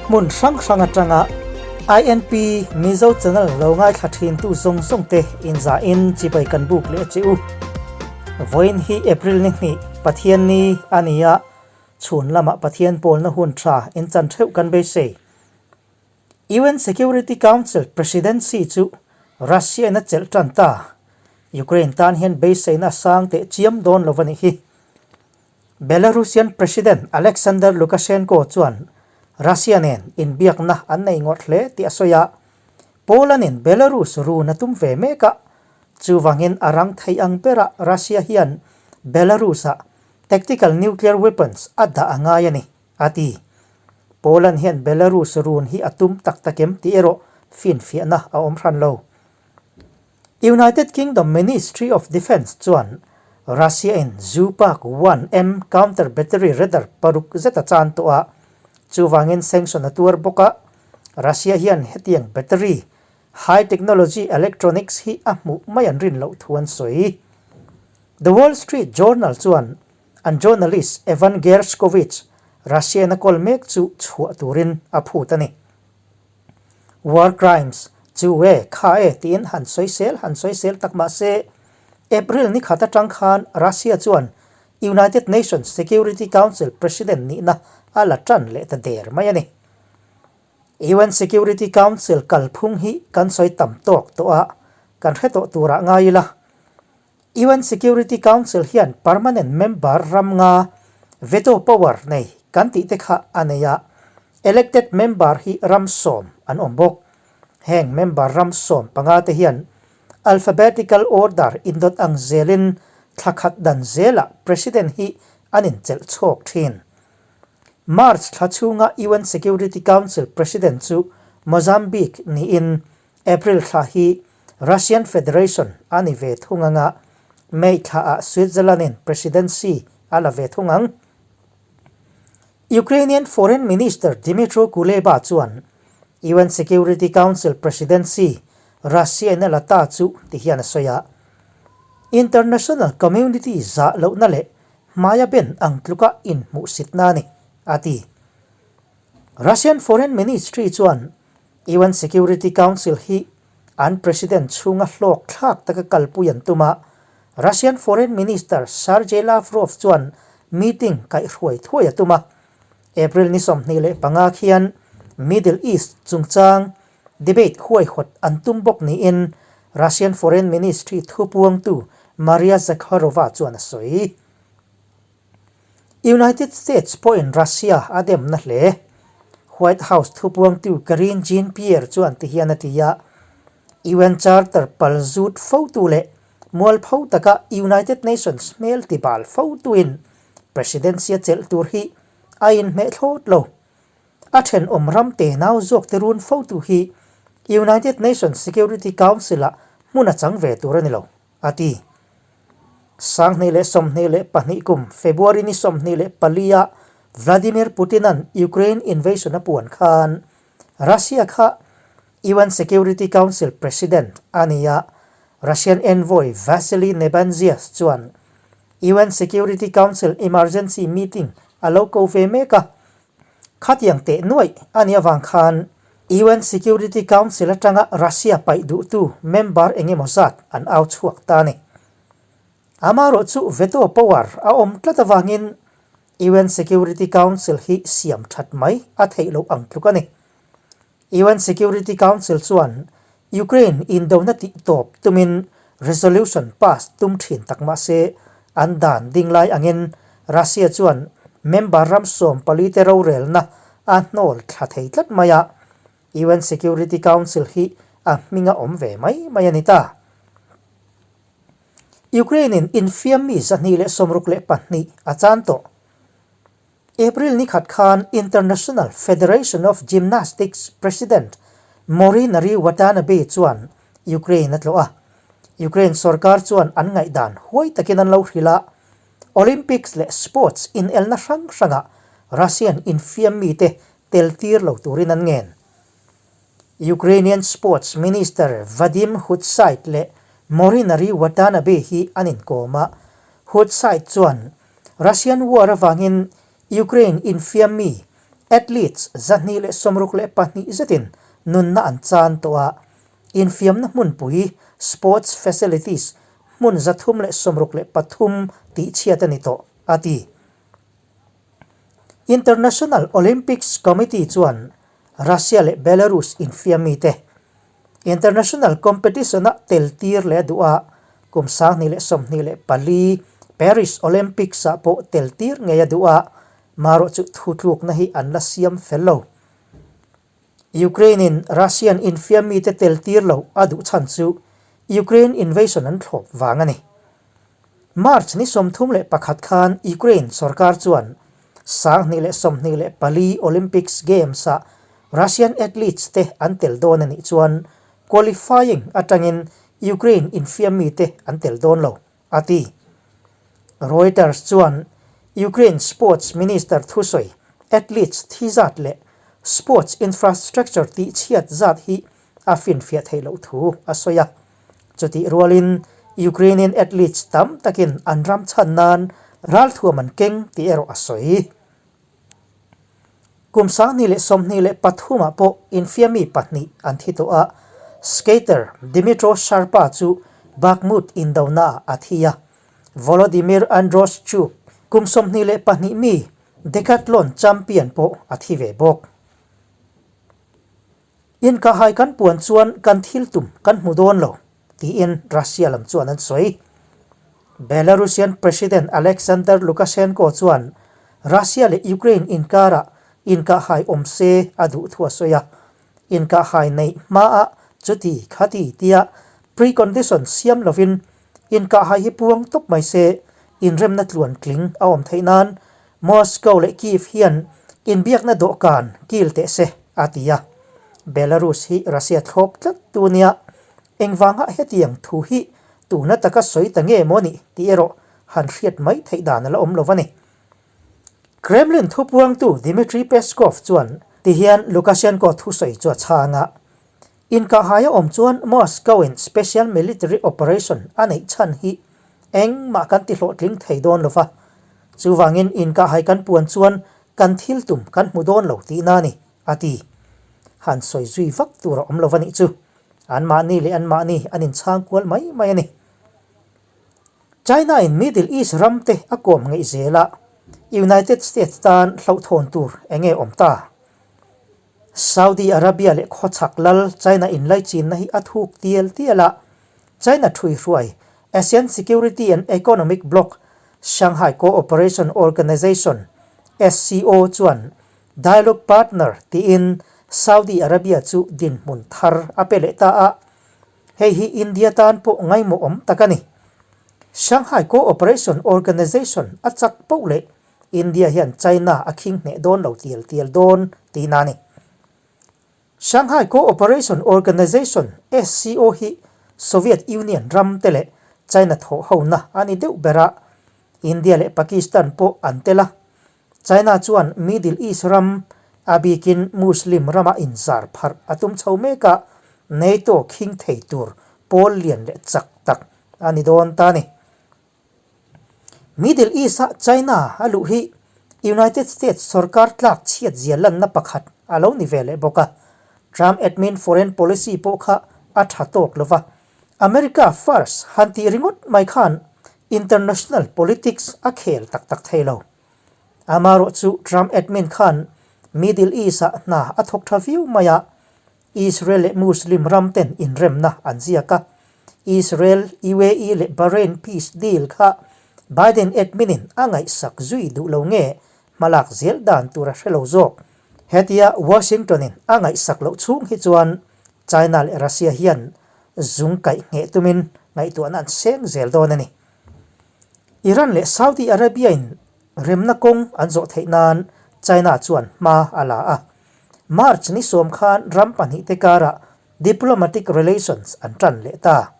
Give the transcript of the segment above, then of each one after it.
Hmun hrang hrang atanga INP Mizo channel lo ngaithla thintu zawng zawng te inzahin chibai kan buk leh che u. Vawiin hi April ni hnih Pathianni a ni a, chhun lamah Pathian pawlna hun tha inchan theuh kan beisei. UN Security Council Presidency chu Russia in a chelh tan ta. Ukraine tan hian beiseina a sang teh chiam dawn lo a nih hi. Belarusian President Alexander Lukashenko chuan Russia nen inbiakna an nei ngawt hle tih a sawi a, Poland in Belarus run a tum ve mek a, chuvangin a rang thei ang berah Russia hian Belarus-ah tactical nuclear weapons a dah a ngai a ni. A ti. Poland hian Belarus run hi a tum tak tak em tih erawh finfiahna a awm hran lo. United Kingdom Ministry of Defence chuan Russia-in Zhupak 1M counter battery radar paruk zet a chan tawh a, chuvangin sanction a tuar bawk a, Russia hian hetiang battery high technology electronics hi a hmuh mai an rin loh thu an sawi. The Wall Street Journal chuan An journalist Evan Gershkovich Russia-in a kawl mek chu chhuah turin a phut a ni. War crimes chu e, kha e tiin han sawisel han sawisel tak mah se, April ni khat atang khan Russia chuan United Nations Security Council President nihna a la tan leh ta der mai a ni. UN Security Council kalphung hi kan sawi tam tawk tawh a, kan hre tawh turah ngai ila. UN Security Council hian permanent member ram nga veto power nei kan tih te kha a nei a, elected member hi ram sawm an awm bawk. Heng member ram sawm panga te hian alphabetical order indawt ang zelin thla khat dan zelah president hi an inchelh chhawk thin. March thla chhunga UN Security Council president chu Mozambique niin April thla hi Russian Federation a ni ve thung ang a, May thlaah Switzerland-in presidency a la ve thung ang. Ukrainian Foreign Minister Dmytro Kuleba chuan UN Security Council presidency Russia-in a la ta chu ti hian a sawi a, International community zah lohna leh hmaia ben ang tluka inhmuhsitna a ni, a ti. Russian Foreign Ministry chuan UN Security Council hi an President chhunga hlawk thlak taka kalpui an tum a, Russian Foreign Minister Sergei Lavrov chuan meeting kaihhruai thuai a tum a. April ni 25 khian Middle East chungchang debate huaihawt an tum bawk niin Russian Foreign Ministry thupuangtu Maria Zakharova chuan a sawi. United States pawhin Russia a demna hle. White House thupuangtu Karine Jean-Pierre chuan ti hian a ti a, UN Charter pal zut fotu leh mualpho taka United Nations hmel ti bal fotuin Presidency a chelh tur hi a inhmeh thlawt lo. A thenawm ram tenau zawk te run fotu hi United Nations Security Council-ah hmun a chang ve tur a ni lo. a ti. 2022 kum February ni 24 ah Vladimir Putin-a'n Ukraine invasion a puan khan Russia kha UN Security Council President a ni a, Russian envoy Vasily Nebenzia chuan UN Security Council emergency meeting a lo ko ve mek a, Khatiang teh nuaih a nih avang khan UN Security Council atanga Russia paih duhtu member eng emaw zat an au chhuak ta a ni. Amaherawh chu veto power a awm tlat avangin UN Security Council hi siam that mai a theih loh ang tluk a ni. UN Security Council chuan Ukraine indona tih tawp tumin resolution pass tum thin tak mah se, an dan ding lai angin Russia chuan member ram 14 te rorelna a hnawl thla thei tlat mai a, UN Security Council hi a hming a awm ve mai mai a ni ta. Ukraine-in infiam mi 262 a chan tawh. April ni khat khan International Federation of Gymnastics President Morinari Watanabe chuan Ukraine a tlawh a. Ukraine sorkar chuan an ngaihdan huai takin an lo hrilh a, Olympics leh sports inelna hrang hrangah Russian infiam mite tel tir lo turin an ngen. Ukrainian Sports Minister Vadim Hutsait leh Morinari Watanabe hi an inkawm a, Hutsait chuan Russian war avangin Ukraine infiam mi Athletes 262 zetin nunna an chan tawh a, infiamna hmunpui, sports facilities, hmun 363 tihchhiat a ni tawh, a ti. International Olympics Committee chuan Russia leh Belarus infiam mite international competition-a tel tir leh a duh a, kum 2024 Paris Olympics-ah pawh tel tir ngei a duh a, marawh chu thutlukna hi an la siam fel lo. Ukraine-in Russian infiam mite tel tir lo a duh chhan chu Ukraine invasion an thlawp vang a ni. March ni 31 khan Ukraine sorkar chuan 2024 Olympics Games-ah Russian athletes te an tel dawn a nih chuan qualifying atangin Ukraine infiam mite an tel dawn lo, a ti. Reuters chuan Ukraine sports minister thusawi athletes thi zat leh sports infrastructure tihchhiat zat hi a finfiah theih loh thu a sawi a. Chutih rualin Ukrainian athletes tam takin an ram chhan nan ralthuam an keng tih erawh a sawi. Kum 2023 ah pawh infiammi pahnih an thi tawh a, skater Dmytro Sharpa chu Bakhmut indonaah a thi a, Volodymyr Androshchuk kum 22 mi decathlon champion pawh a thi ve bawk. Inkahhai kan puan chuan kan thil tum kan hmu dawn lo, tiin Russia lam chuan an sawi. Belarusian President Alexander Lukashenko chuan Russia leh Ukraine inkarah inkahhai awm se a duh thu a sawi a, inkahhai neih hmaah chuti khati tia precondition siam lovin inkahhai hi puang tawp mai se, inremna tluan tling a awm theih nan Moscow leh Kyiv hian inbiakna dawhkan kil teh se, a ti a. Belarus hi Russia thlawp tlat tu nia, engvanga hetiang thu hi tuna taka sawi ta nge maw nih tih erawh han hriat mai theih dan a la awm lo a ni. Kremlin thupuangtu Dmitry Peskov chuan tihian Lukashenko thusawi chu a chhang a, Inkahhai a awm chuan Moscow-in special military operation a neih chhan hi engmah kan tihlawhtling thei dawn lo va, chuvangin inkahhai kan puan chuan kan thil tum kan hmu dawn lo tihna a ni, a ti. Han sawi zui vak tur a awm lo va nih chu. Anmahni leh anmahni an inchhang kual mai mai a ni. China-in Middle East ramte a kawm ngeih zel a, United States tan hlauhthawn tur eng nge awm ta? Saudi Arabia leh khawchhak lal China inlaichinna hi a thuk tial tial a, China ṭhuihruai Asian Security and Economic Bloc, Shanghai Cooperation Organization, SCO, chuan dialogue partner tiin Saudi Arabia chu dinhmun thar a pe leh ta a, hei hi India tan pawh ngaimawhawm tak a ni. Shanghai Cooperation Organization a chak poh leh India hian China a khing hneh dawn lo tial tial dawn tihna a ni. Shanghai Cooperation Organization, SCO, hi Soviet Union ram te leh China thawh hona a ni deuh ber a, India leh Pakistan pawh an tel a. China chuan Middle East ram, a bikin Muslim rama inzar pharh a tum chho mek a, NATO khing thei tur pawl lian leh chak tak a ni dawn ta a ni. Middle East-a China a luh hi United States sorkar tlak chhiat zia lanna pakhat a lo ni ve leh bawk a. Trump admin foreign policy pawh kha a tha tawk lo va, America first han tih ringawt mai khan international politics a khel tak tak thei lo. Amarawh chu Trump admin khan Middle East-ah hna a thawk tha viau mai a, Israel leh Muslim ram ten inremna an ziak a, Israel, UAE leh Bahrain peace deal kha Biden admin-in a ngaihsak zui duh lo nge hmalak zel dan tur a hre lo zawk. Hetia Washington-in a ngaihsak loh chhung hi chuan China leh Russia hian zung kaih ngheh tumin ngaihtuahna an seng zel dawn a ni. Iran leh Saudi Arabia-in remna kawng an zawh theih nan China chuan hma a la a. March ni sawm khan ram pahnihte karah diplomatic relations an tan leh ta.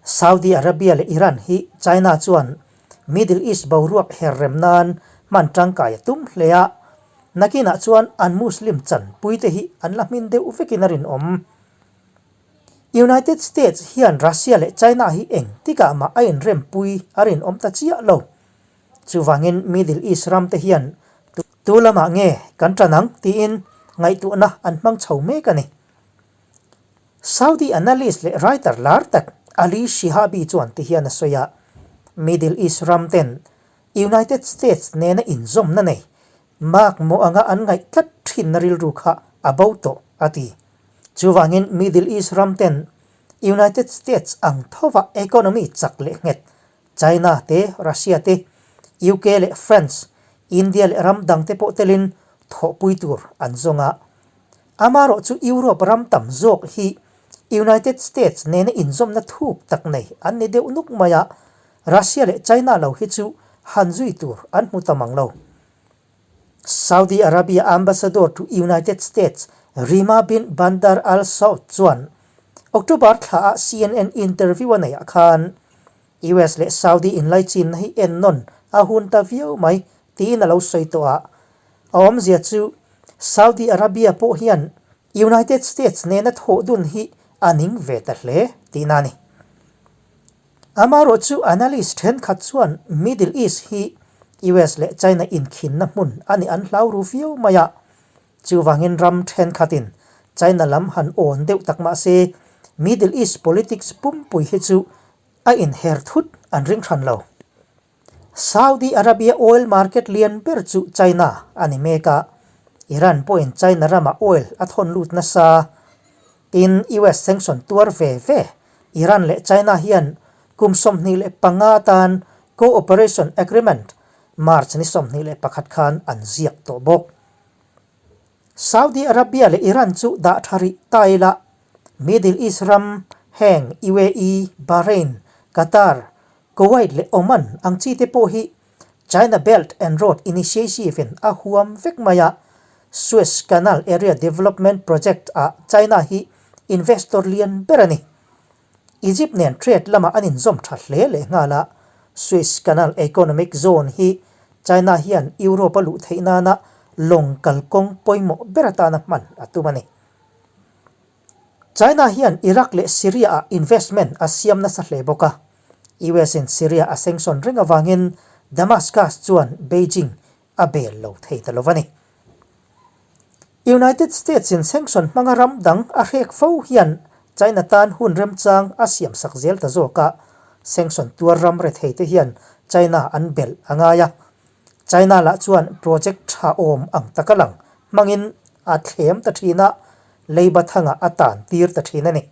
Saudi Arabia leh Iran hi China chuan Middle East boruak her rem nan hman tangkai a tum hle a, nakinah chuan an Muslim chanpuite hi an la hmin deuh vekin a rinawm. United States hian Russia leh China hi engtikah mah a inrempui a rinawm ta chiah lo. Chuvangin Middle East ramte hian. Tu lamah nge kan ṭan ang tiin ngaihtuahna an hmang chho mek a ni. Saudi analyst leh writer lar tak Ali Shihabi chuan ti hian a sawi a, Middle East ram ten United States nena inzawmna nei mak maw anga an ngaih tlat thinna rilru kha a bo tawh, a ti. Chuvangin Middle East ram ten United States ang thova economy chak leh nghet China te, Russia te, UK leh France, India leh ram dang te pawh telin thawhpui tur an zawng a. Amarawh chu Europe ram tam zawk hi United States nena inzawmna thuk tak nei an ni deuh nuk mai a, Russia leh China lo hi chu han zui tur an hmu ta mang lo. Saudi Arabia Ambassador to United States Rima bin Bandar Al Saud chuan October thlaah CNN interview a neihah khan US leh Saudi inlaichinna hi ennawn a hun ta viau mai tiin a lo sawi tawh a. A awmzia chu Saudi Arabia pawh hian United States nena thawh dun hi a ning ve ta hle tihna a ni. Amaherawh chu analyst thenkhat chuan Middle East hi US leh China inkhinna hmun a nih an hlau ru viau mai a. Chuvangin ram thenkhatin China lam han awn deuh tak mah se Middle East politics pumpui hi chu a inher thut an ring hran lo. Saudi Arabia oil market lian ber chu China a ni mek a, Iran pawhin China ramah oil a thawn lut nasa. Tin, US sanction tuar ve ve Iran leh China hian kum 25 atan co-operation agreement March ni 21 khan an ziak tawh bawk. Saudi Arabia leh Iran chu dah tha rih ta ila, Middle East ram heng UAE, Bahrain, Qatar, Kuwait leh Oman ang chi te pawh hi China Belt and Road Initiative in a huam vek mai a, Suez Canal Area Development Project ah China hi investor lian ber a ni. Egypt nen trade lamah an inzawm tha hle leh nghal a, Suez Canal Economic Zone hi China hian Europe a luh theih nana lawng kalkawng pawimawh ber atana hman a tum a ni. China hian Iraq leh Syria-ah investment a siam nasa hle bawk a. US-in Syria a sanction reng avangin Damascus chuan Beijing a bel lo thei ta lo a ni. United States-in sanction hmanga ram dang a hrek fo hian China tan hun remchang a siamsak zel ta zawk a, sanction tuar ram rethei te hian China an belh a ngai a. China lah chuan project tha awm ang taka lang hmangin a thlem ta thin a, leiba thangah a tan tir ta thin a ni.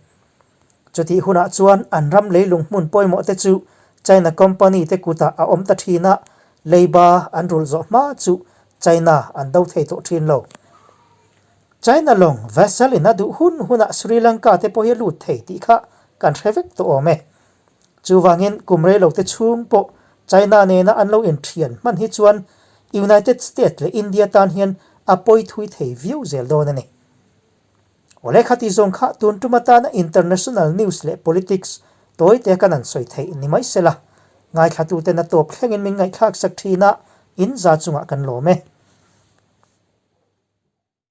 Chutih hunah chuan an ram leilung hmun pawimawh te chu China company te kutah a awm ta thin a, leiba an rulh zawh hma chu China an do thei tawh thin lo. China lawng vessel in a duh hun hunah Sri Lanka te pawh hi a lut thei tih kha kan hre vek tawh awm e. Chuvangin kum reilote chhung pawh China nena an lo inthian hman hi chuan United States leh India tan hian a pawi thui thei viau zel dawn a ni. Awle khati zawng kha tun tum atana international news leh politics tawite kan han sawi theih ni mai sela, ngaithlatuten a tawp thlengin min ngaihthlak sak thin a, in za chungah kan lawm e.